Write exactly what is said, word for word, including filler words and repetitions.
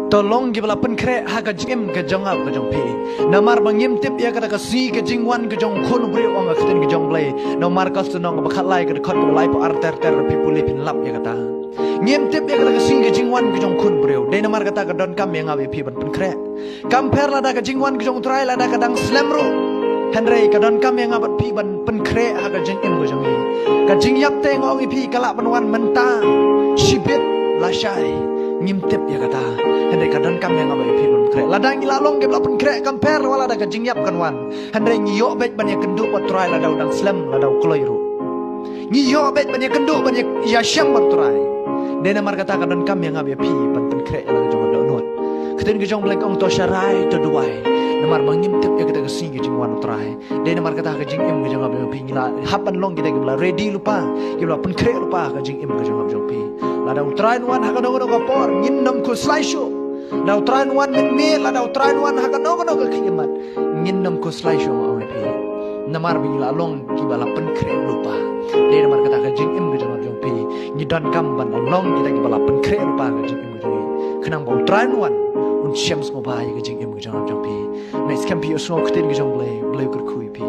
To long kiba la pynkhreh ha ka jingim ka jong nga ka jong phi. Namar ba ngim tip ïa kata ka sngi ka jingwan ka jong u Khun u briew, ong ka ktien ka jong u Blei. Namar ka Syndon kaba khatlai ka dkhot kaba laiphew ar ter ter, phi pule phin lap ïa kata. Ngim tip ïa kata ka sngi ka jingwan ka jong u Khun u briew. Dei namar kata ka donkam ïa nga bad ïa phi ban pynkhreh. Kam pher lada ka jingwan ka jong u Trai lada ka dang slem ruh, hynrei ka donkam ïa nga bad phi ban pynkhreh ha ka jingim ka jong ngi. Ka jingïap te nga ong ïa phi ka lah ban wan mynta, shibit, lashai. Ngim tip ïa kata. Hynrei ka donkam ïa nga bad ïa phi ban pynkhreh. Lada ngi la long kiba la pynkhreh, kam pher wat lada ka jingïap kan wan, hynrei ngi ïoh beit ban ïakynduh bad u Trai lada u dang slem, lada u kloi ruh. Ngi ïoh beit ban ïakynduh ban ïa, ïashem bad u Trai. Dei namar kata ka donkam ïa nga bad ïa phi ban pynkhreh ïa la ka jong ka dohnud. Ka ktien ka jong u Blei ka ong, to sharai, to duwai. Namar ba ngim tip ïa kata ka sngi ka jingwan u Trai. Dei namar kata ka jingim ka jong nga bad jong phi ngi la hap ban long kita kiba la ready lypa, kiba la pynkhreh lypa ha ka jingim ka jong nga bad jong phi. Lada u Trai un wan ha kano kano ka por, ngin nym khuslai shuh. Lada u Trai un wan mynmiet, lada u Trai un wan ha kano kano ka khyllipmat, ngin nym khuslai shuh, nga ong ïa phi. Namar ba ngi la long kiba la pynkhreh lypa. Dei namar kata ka jingim ka jong nga bad jong phi, ngi donkam ban long kita kiba la pynkhreh lypa ha ka jingim ka jong ngi, khnang ba u Trai un wan, un shem sngewbha ïa ka jingim ka jong nga bad jong phi. Ngeit skhem phi ïohsngew ka ktien ka jong u Blei, u Blei u kyrkhu ïa phi.